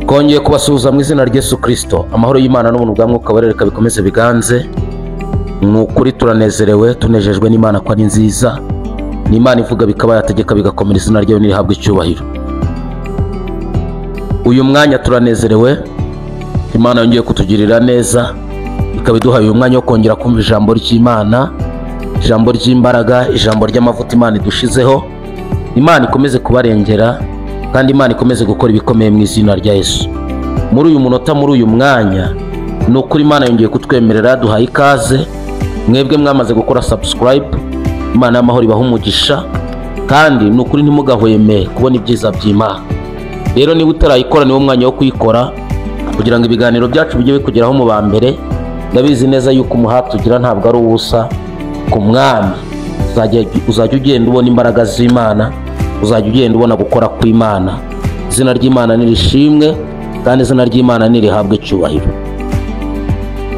Twongeye kubasuhuza mu izina rya Yesu Kristo. Amahoro y'Imana n'ubuntu bwa Mwuka Wera reka bikomeze biganze. Ni ukuri turanezerewe, tunejejwe n'Imana ko ari nziza. Ni Imana ivuga bikaba, yategeka bigakomera, izina ryayo nirihabwe icyubahiro. Uyu mwanya turanezerewe, Imana yongeye kutugirira neza, ikaba iduhaye uyu mwanya wo kongera kumva ijambo ry'Imana, ijambo ry'imbaraga, ijambo ry'amavuta Imana idushizeho. Imana ikomeze kubarengera kandi Imana ikomeze gukora ibikomeye mu izina rya Yesu. Muri uyu munota, muri uyu mwanya, ni ukuri Imana yongeye kutwemerera, duhaye ikaze mwebwe mwamaze gukora subscribe. Imana y'amahoro ibahe umugisha, kandi ni ukuri ntimugahweme kubona ibyiza by'Imana. Rero niba utarayikora, niwo mwanya wo kuyikora kugira ngo ibiganiro byacu bijye bikugeraho mu ba mbere. Ndabizi neza yuko umuhati ugira ntabwo ari uwubusa ku Mwami. Uzajya ugenda ubona imbaraga z'Imana, uzajya ugenda ubona gukora kw'Imana. Izina ry'Imana nirishimwe kandi izina ry'Imana nirihabwe icyubahiro.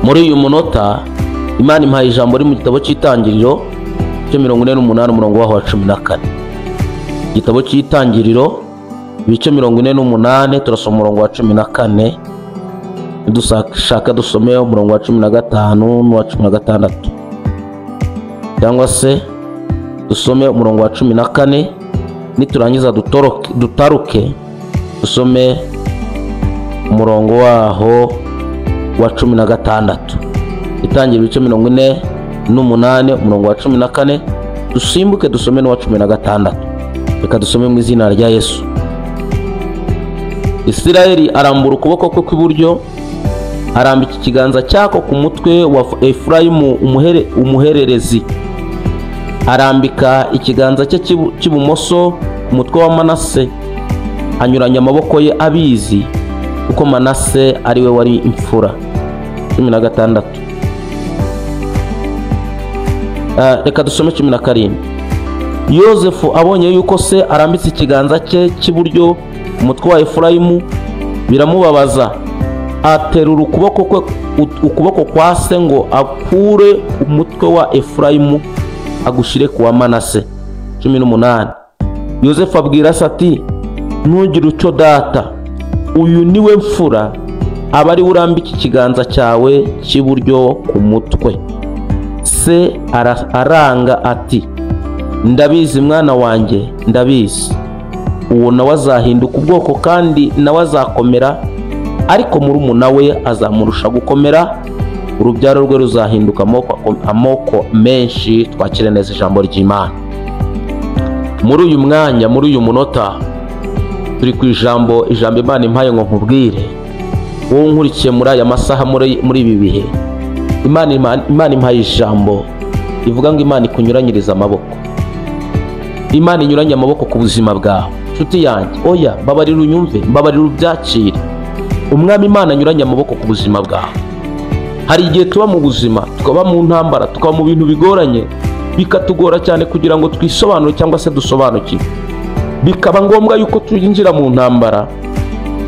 Muri uyu munota Imana impaye ijambo riri mu gitabo cy'Itangiriro cyo 48 umurongo waho wa 14. Igitabo cy'Itangiriro ibice 48, turasoma umurongo wa 14. Nidushaka dusome umurongo wa 15 n'uwa 16, cyangwa se dusome umurongo wa 14, niturangiza dutaruke dusome umurongo waho wa 16. Itangira ibice 48 umurongo wa 14, dusimbuke dusome n'uwa 16. Reka dusome mu izina rya Yesu. Isirayeli arambura ukuboko kwe kw'iburyo, arambika ikiganza cyako ku mutwe wa Efurayimu umuhererezi, arambika ikiganza cye cy'ibumoso ku mutwe wa Manase, anyuranya amaboko ye abizi kuko Manase ari we wari imfura. 16. Reka dusome 17. Yozefu abonye yuko se arambitse ikiganza cye cy'iburyo ku mutwe wa Efurayimu, biramubabaza, aterura ukuboko kwa se ngo akure umutwe wa Efurayimu agushire ku wa Manase. 18. Yozefu abwira se ati, ntugire ucyo data, uyu niwe mfura, aba ari urambika ikiganza cyawe cy'iburyo ku mutwe. Se aranga ati, ndabizi mwana wanjye, ndabizi, uwo nawe azahinduka ubwoko kandi nawe azakomera, ariko murumuna we azamurusha gukomera, urubyaro rwe ruzahinduka amoko menshi. Twakire neza ijambo ry'Imana. Muri uyu mwanya, muri uyu munota, turi ku ijambo Imana impaye ngo nkubwire, wowe unkurikiye muri aya masaha, muri ibi bihe. Imana impaye ijambo ivuga ngo Imana ikunyuranyiriza amaboko. Imana inyuranye amaboko ku buzima bwawe, nshuti yanjye. Oya, mbabarira unyumve, mbabarira ubyakire. Umwami Imana anyuranye amaboko ku buzima bwawe. Hari igihe tuba mu buzima, tukaba mu ntambara, tukaba mu bintu bigoranye, bikatugora cyane kugira ngo twisobanure cyangwa se dusobanukirwe. Bikaba ngombwa yuko twinjira mu ntambara,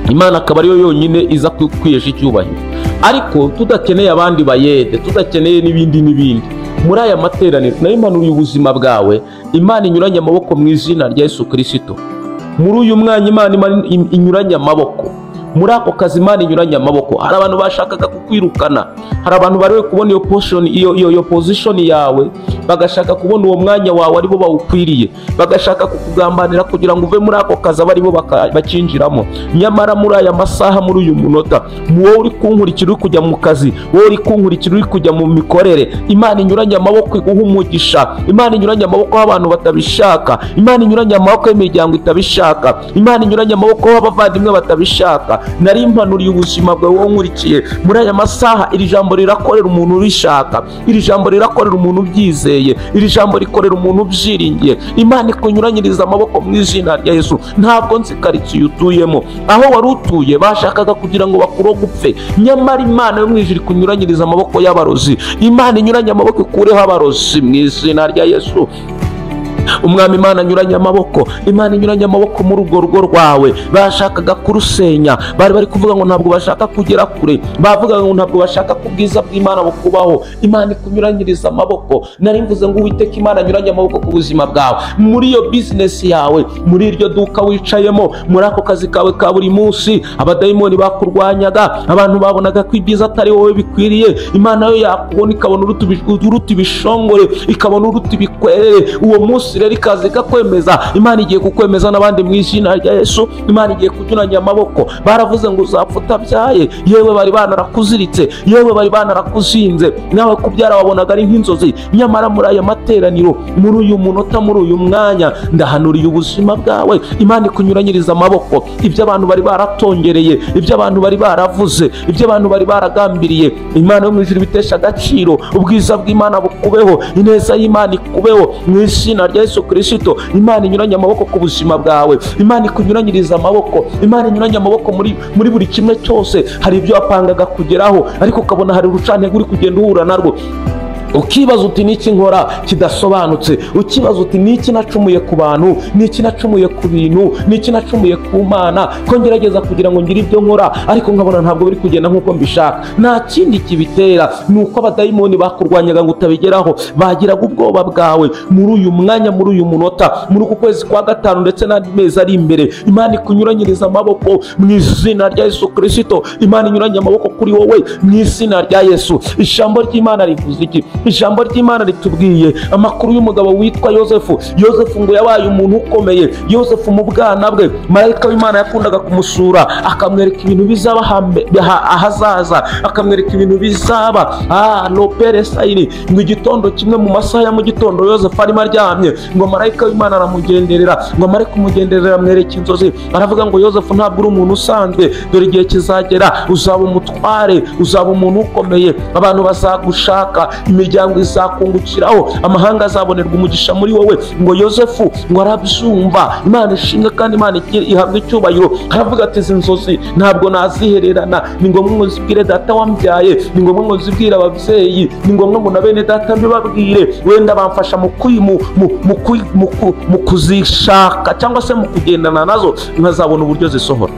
Imana akaba ariyo yonyine iza kwihesha icyubahiro, ariko tudakeneye abandi bayede, tudakeneye n'ibindi n'ibindi. Muri aya materaniro nayo impanuriye ubuzima bwawe, Imana inyuranye amaboko mu izina rya Yesu Kristo. Muri uyu mwanya Imana inyuranye amaboko. Muri ako kazi Imana inyuranye amaboko. Hari abantu bashakaga kukwirukana, hari abantu bari kubona iyo position, iyo position yawe, bagashaka kubona uwo mwanya wawe aribo bawukwiriye, bagashaka kukugambanira kugira ngo uve muri ako kazi abaribo bakinjiramo. Nyamara muri aya masaha, muri uyu munota, wowe uri kunkurikira uri kujya mu kazi, wowe uri kunkurikira uri kujya mu mikorere, Imana inyuranye amaboko iguha umugisha. Imana inyuranye amaboko y'abantu batabishaka, Imana inyuranye amaboko y'imiryango itabishaka, Imana inyuranye amaboko y'abavandimwe batabishaka. Nari impanuriye ubuzima bwawe wowe unkurikiye muri aya masaha. Iri jambo rirakorera umuntu urishaka, iri jambo rirakorera umuntu ubyizeye, iri jambo rikorera umuntu ubyiringiye. Imana ikunyuranyiriza amaboko mu izina rya Yesu. Ntabwo nzi karitsiye utuyemo, aho wari utuye bashakaga kugira ngo bakuroge upfe, nyamara Imana yo mu ijuru ikunyuranyiriza amaboko y'abarozi. Imana inyuranye amaboko ikureho abarozi mu izina rya Yesu. Umwami Imana anyuranye amaboko, Imana inyuranye amaboko muri urwo rugo rwawe. Bashakaga kurusenya, bari bari kuvuga ngo ntabwo bashaka kugera kure, bavuga ngo ntabwo bashaka ko ubwiza bw'Imana bukubaho. Imana ikunyuranyiriza amaboko. Nari mvuze ngo Uwiteka Imana anyuranye amaboko ku buzima bwawe, muri iyo business yawe, muri iryo duka wicayemo, muri ako kazi kawe ka buri munsi. Abadayimoni bakurwanyaga, abantu babonaga ko ibyiza atari wowe bikwiriye. Imana yo yakubona ikabona uruta ibishongore, ikabona uruta ibikwerere. Uwo munsi rero ikaza ikakwemeza. Imana igiye kukwemeza n'abandi mu izina rya Yesu. Imana igiye kunyuranya amaboko. Baravuze ngo uzapfa utabyaye, yewe bari banarakuziritse, yewe bari banarakuzinze, nawe kubyara wabonaga ari nk'inzozi. Nyamara muri aya materaniro, muri uyu munota, muri uyu mwanya, ndahanuriye ubuzima bwawe. Imana ikunyuranyiriza amaboko. Ibyo abantu bari baratongereye, ibyo abantu bari baravuze, ibyo abantu bari baragambiriye, Imana yo mu ijuru bitesha agaciro. Ubwiza bw'Imana bukubeho, ineza y'Imana ikubeho mu izina rya Yesu Kristo. Imana inyuranye amaboko ku buzima bwawe. Imana ikunyuranyiriza amaboko. Imana inyuranye amaboko muri buri kimwe cyose. Hari ibyo wapangaga kugeraho, ariko ukabona hari urucantege uri kugenda uhura narwo. Ukibaza uti niki nkora kidasobanutse, ukibaza uti niki nacumuye ku bantu, niki nacumuye ku bintu, niki nacumuye ku Mana, ko ngerageza kugira ngo ngire ibyo nkora ariko nkabona ntabwo biri kugenda nkuko mbishaka. Nta kindi kibitera, ni uko abadayimoni bakurwanyaga ngo utabigeraho, bagiraga ubwoba bwawe. Muri uyu mwanya, muri uyu munota, muri uku kwezi kwa gatanu ndetse n'andi mezi ari imbere, Imana ikunyuranyiriza amaboko mu izina rya Yesu Kristo. Imana inyuranye amaboko kuri wowe mu izina rya Yesu. Ijambo ry'Imana rivuze iki? Ijambo ry'Imana ritubwiye amakuru y'umugabo witwa Yosefu. Yosefu ngo yabaye umuntu ukomeye. Yosefu mu bwana bwe, marayika w'Imana yakundaga kumusura, akamwereka ibintu bizaba ahazaza, akamwereka ibintu bizaba. Lopere sayini. Ngo igitondo kimwe mu masaha ya mu gitondo, Yosefu arimo aryamye, ngo marayika w'Imana aramugenderera, ngo amare kumugenderera amwereka inzozi. Aravuga ngo Yosefu ntabwo uri umuntu usanzwe, dore igihe kizagera uzaba umutware, uzaba umuntu ukomeye, abantu bazagushaka, imiryango izakungukiraho, amahanga azabonerwa umugisha muri wowe. Ngo Yosefu ngo arabyumva. Imana ishimwe kandi Imana ihabwe icyubahiro. Aravuga ati izi nzozi ntabwo nazihererana, ni ngombwa ngo nzibwire data wambyaye, ni ngombwa ngo nzibwire ababyeyi, ni ngombwa ngo na bene data mbibabwire, wenda bamfasha mu kuzishaka cyangwa se mu kugendana nazo, nkazabona uburyo zisohora.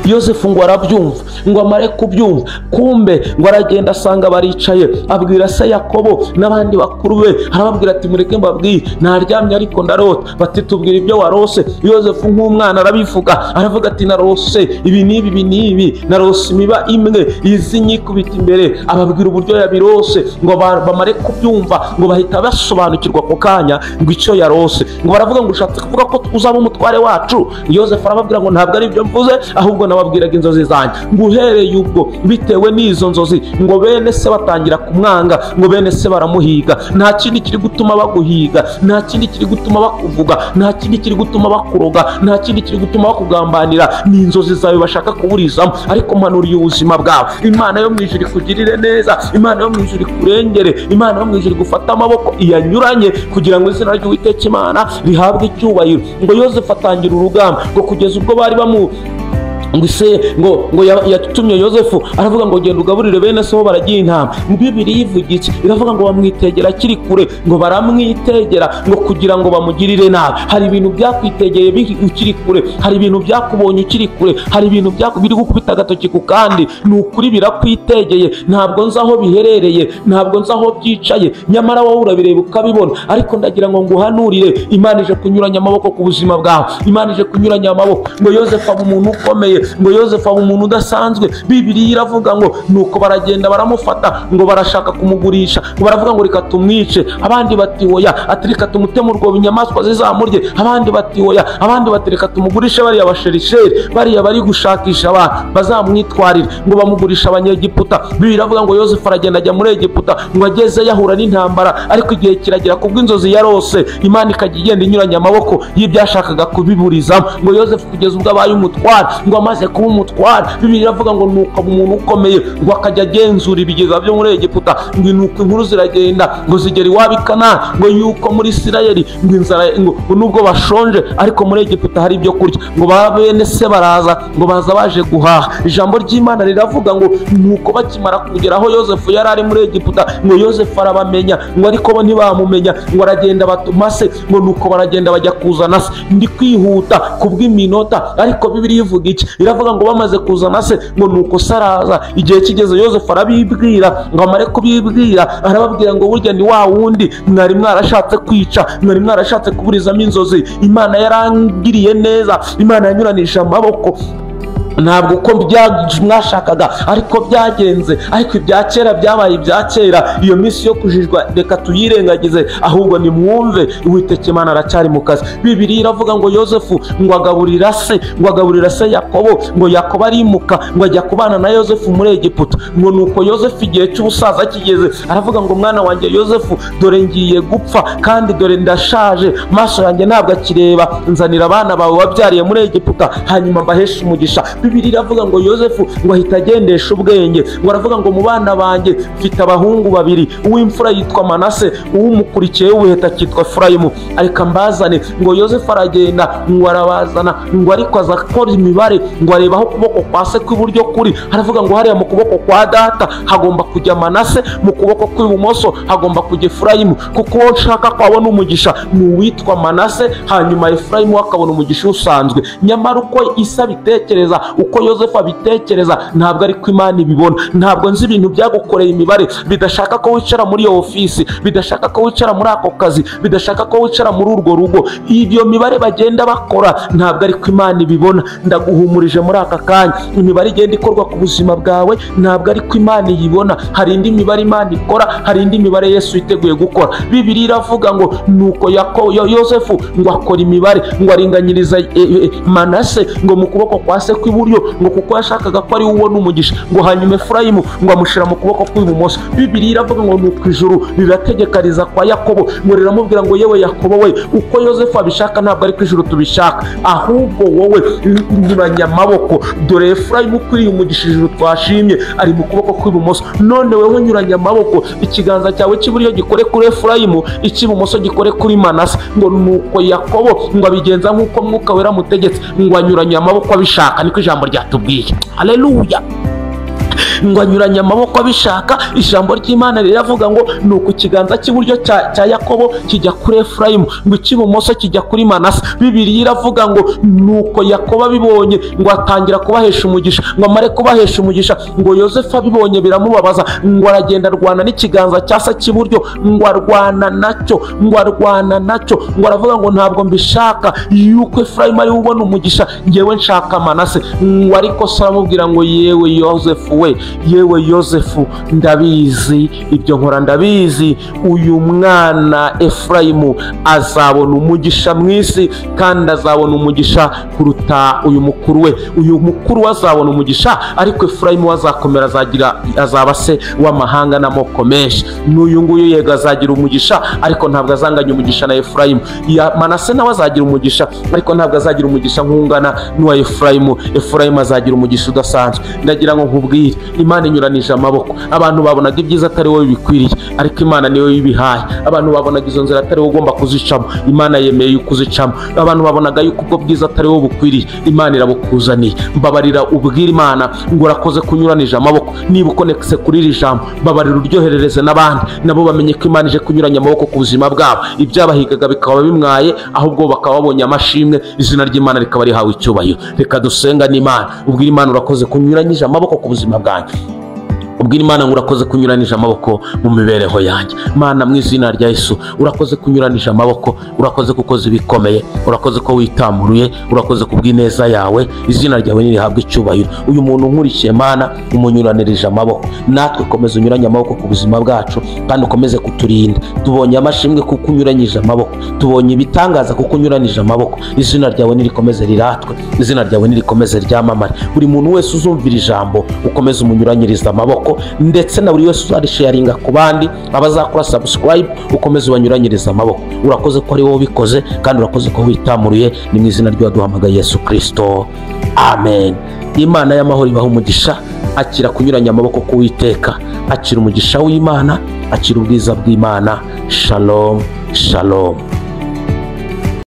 Yosefu ngo arabyumva, ngo amare kubyumva, kumbe ngo aragenda asanga baricaye, abwira se Yakobo n'abandi bakuru be, arababwira ati mureke mbabwire, naryamye ariko ndarota. Bati tubwira ibyo warose. Yosefu nk'umwana arabivuga, aravuga ati narose ibi n'ibi ibi n'ibi, narose imiba imwe izi nyikubita imbere. Ababwira uburyo yabirose, ngo bamare kubyumva, ngo bahita basobanukirwa ako kanya ngo icyo yarose. Ngo baravuga ngo ushatse kuvuga ko uzaba umutware wacu? Yosefu arababwira ngo ntabwo ari ibyo mvuze, ahubwo nababwiraga inzozi zanjye. Ngo uhereye ubwo, bitewe n'izo nzozi, ngo bene se batangira kumwanga, ngo bene se baramuhiga. Nta kindi kiri gutuma baguhiga, nta kindi kiri gutuma bakuvuga, nta kindi kiri gutuma bakuroga, nta kindi kiri gutuma bakugambanira, ni inzozi zawe bashaka kuburizamo. Ariko mpanuriye ubuzima bwawe, Imana yo mu ijuru ikugirire neza, Imana yo mu ijuru ikurengere, Imana yo mu ijuru igufate amaboko iyanyuranye, kugira ngo izina ry'Uwiteka Imana rihabwe icyubahiro. Ngo Yosefu atangira urugamba, ngo kugeza ubwo bari bamu ngo se ngo yatumye Yosefu, aravuga ngo genda ugaburire bene so baragiye intama. Mu Bibiliya ivuga iki? Iravuga ngo bamwitegera akiri kure, ngo baramwitegera ngo kugira ngo bamugirire nabi. Hari ibintu byakwitegeye ukiri kure, hari ibintu byakubonye ukiri kure, hari ibintu biri gukubita agatoki ku kandi, ni ukuri birakwitegeye. Ntabwo nzi aho biherereye, ntabwo nzi aho byicaye, nyamara wowe urabireba ukabibona. Ariko ndagira ngo nguhanurire, Imana ije kunyuranya amaboko ku buzima bwawe, Imana ije kunyuranya amaboko. Ngo Yosefu aba umuntu ukomeye, ngo Yosefu aba umuntu udasanzwe. Bibiliya iravuga ngo nuko baragenda baramufata, ngo barashaka kumugurisha, ngo baravuga ngo reka tumwice. Abandi bati oya, ati reka tumuteme urwobo inyamaswa zizamurye. Abandi bati oya, abandi bati reka tumugurishe bariya basherisheri, bariya bari gushakisha abantu bazamwitwarire. Ngo bamugurisha Abanyegiputa. Bibiliya iravuga ngo Yosefu aragenda ajya muri Egiputa, ngo ageze yahura n'intambara, ariko igihe kiragera kubw'inzozi yarose, Imana ikajya igenda inyuranya amaboko y'ibyashakaga kubiburizamo. Ngo Yosefu kugeza ubwo abaye umutware, ngo amare Amaze kuba umutware, Bibiliya iravuga ngo nuko umuntu ukomeye ngo akajya agenzura ibigega byo muri Egiputa. Ngo nuko inkuru ziragenda ngo zigera iwabo i Kanani, ngo yuko muri Isirayeli ngo inzara, ngo nubwo bashonje ariko muri Egiputa hari ibyo kurya. Ngo ba bene se baraza, ngo baza baje guhaha. Ijambo ry'Imana riravuga ngo nuko bakimara kugera aho Yozefu yari ari muri Egiputa, ngo Yozefu arabamenya, ngo ariko bo ntibamumenya. Ngo aragenda batuma se, ngo nuko baragenda bajya kuzana se. Ndi kwihuta kubw'iminota, ariko Bibiliya ivuga iki? Iravuga ngo bamaze kuzana se, ngo nuko se araza. Igihe kigeze Yozefu arabibwira, ngo amare kubibwira arababwira ngo burya ni wa wundi mwari mwarashatse kwica, mwari mwarashatse kuburizamo inzozi. Imana yarangiriye neza, Imana yanyuranije amaboko. Ntabwo uko mwashakaga ariko byagenze, ariko ibya kera byabaye ibya kera. Iyo minsi yo kujijwa reka tuyirengagize, ahubwo nimwumve Uwiteka Imana aracyari mu kazi. Bibiliya iravuga ngo Yozefu ngo agaburira se, ngo agaburira se Yakobo, ngo Yakobo arimuka ngo ajya kubana na Yozefu muri Egiputa. Ngo nuko Yozefu igihe cy'ubusaza kigeze aravuga ngo mwana wanjye Yozefu, dore ngiye gupfa kandi dore ndashaje, maso yanjye ntabwo akireba, nzanira abana bawe wabyariye muri Egiputa hanyuma mbaheshe umugisha. Bibiliya iravuga ngo Yozefu ngo ahita agendesha ubwenge, ngo aravuga ngo mu bana banjye mfite abahungu babiri, uw'imfura yitwa Manase, uw'umukurikiye w'ubuheta akitwa Efurayimu, ariko mbazane. Ngo Yozefu aragenda ngo arabazana, ngo ariko aza akora imibare, ngo areba aho ukuboko kwa se kw'iburyo kuri, aravuga ngo hariya mu kuboko kwa data hagomba kujya Manase, mu kuboko kw'ibumoso hagomba kujya Efurayimu, kuko uwo nshaka ko abona umugisha ni uwitwa Manase, hanyuma Efurayimu akabona umugisha usanzwe. Nyamara uko Isa abitekereza, uko Yozefu abitekereza, ntabwo ariko Imana ibibona. Ntabwo nzi ibintu byagukoreye imibare bidashaka ko wicara muri iyo ofisi, bidashaka ko wicara muri ako kazi, bidashaka ko wicara muri urwo rugo. Ibyo mibare bagenda bakora ntabwo ariko Imana ibibona. Ndaguhumurije muri aka kanya, imibare igenda ikorwa ku buzima bwawe ntabwo ariko Imana iyibona. Hari indi mibare Imana ikora, hari indi mibare Yesu yiteguye gukora. Bibiliya iravuga ngo nuko Yozefu ngo akora imibare, ngo aringanyiriza Manase ngo mu kuboko kwa se kw'iburyo, ngo kuko yashakaga ko ari we ubona umugisha, ngo hanyuma Efurayimu ngo amushyira mu kuboko kw'ibumoso. Bibiliya iravuga ngo nuko ijuru rirategekariza kwa Yakobo, ngo riramubwira ngo yewe Yakobo we, uko Yozefu abishaka ntabwo ariko ijuru tubishaka, ahubwo wowe nyuranya amaboko. Dore Efurayimu ukwiriye umugisha ijuru twashimye ari mu kuboko kw'ibumoso, none wewe nyuranya amaboko, ikiganza cyawe cy'iburyo gikore kuri Efurayimu, icy'ibumoso gikore kuri Manase. Ngo nuko Yakobo ngo abigenza nk'uko Mwuka Wera amutegetse, ngo anyuranye amaboko abishaka, niko ijambo ryatubwiye. Haleluya. Ngo anyuranye amaboko abishaka. Ijambo ry'Imana riravuga ngo nuko ikiganza cy'iburyo cya Yakobo kijya kuri Efurayimu, ngo icy'ibumoso kijya kuri Manase. Bibiliya iravuga ngo nuko Yakobo abibonye ngo atangira kubahesha umugisha, ngo amare kubahesha umugisha, ngo Yozefu abibonye biramubabaza, ngo aragenda arwana n'ikiganza cya se cy'iburyo, ngo arwana nacyo, ngo arwana nacyo, ngo aravuga ngo ntabwo mbishaka yuko Efurayimu ari ubona umugisha, ngewe nshaka Manase. Ngo ariko se aramubwira ngo yewe Yozefu we, yewe Yozefu, ndabizi ibyo nkora, ndabizi, uyu mwana Efurayimu azabona umugisha mu isi, kandi azabona umugisha kuruta uyu mukuru we. Uyu mukuru we azabona umugisha, ariko Efurayimu azakomera, azagira, azaba se w'amahanga n'amoko menshi. N'uyu nguyu yego azagira umugisha, ariko ntabwo azanganya umugisha na Efurayimu. Manase nawe azagira umugisha, ariko ntabwo azagira umugisha nk'ungana n'uwa Efurayimu. Efurayimu azagira umugisha udasanzwe. Ndagira ngo nkubwire, Imana inyuranije amaboko. Abantu babonaga ibyiza atari wowe bikwiriye, ariko Imana niwe ibihaye. Abantu babonaga izo nzira atari wowe ugomba kuzicamo, Imana yemeye yuko uzicamo. Abantu babonaga yuko ubwo bwiza atari wowe bukwiriye, Imana irabukuzaniye. Mbabarira ubwire Imana ngo urakoze kunyuranije amaboko. Niba ukonekise kuri iri jambo, mbabarira uryoherereze n'abandi, nabo bamenye ko Imana ije kunyuranya amaboko ku buzima bwabo. Ibyabahigaga bikaba bimwaye, ahubwo bakaba babonye amashimwe, izina ry'Imana rikaba rihawe icyubahiro. Reka dusenga n'Imana. Ubwire Imana urakoze kunyuranyije amaboko ku buzima bwanjye. Ubwira Imana ngo urakoze kunyuranije amaboko mu mibereho yanjye. Mana, mu izina rya Yesu, urakoze kunyuranije amaboko, urakoze kukoza ibikomeye, urakoze ko witamuruye, urakoze kubw'ineza yawe, izina ryawe nirihabwe icyubahiro. Uyu muntu nkurikiye Mana, umunyuranirije amaboko, natwe komeza unyuranye amaboko ku buzima bwacu, kandi ukomeze kuturinda. Tubonye amashimwe kuko unyuranyije amaboko, tubonye ibitangaza kuko unyuranije amaboko. Izina ryawe nirikomeze riratwe, izina ryawe nirikomeze ryamamare. Buri muntu wese uzumvira ijambo ukomeze umunyuranyirize amaboko. amaboko, ndetse na buri wese uzarisharinga ku bandi, abazakora subscribe, ukomeze ubanyuranyirize amaboko. Urakoze ko ari wowe ubikoze, kandi urakoze ko witamuruye. Ni mu izina ry'uwaduhamagaye Yesu Kristo, amen. Imana y'amahoro ibaha umugisha. Akira kunyuranya amaboko k'Uwiteka, akira umugisha w'Imana, akira ubwiza bw'Imana. Shalom, shalom.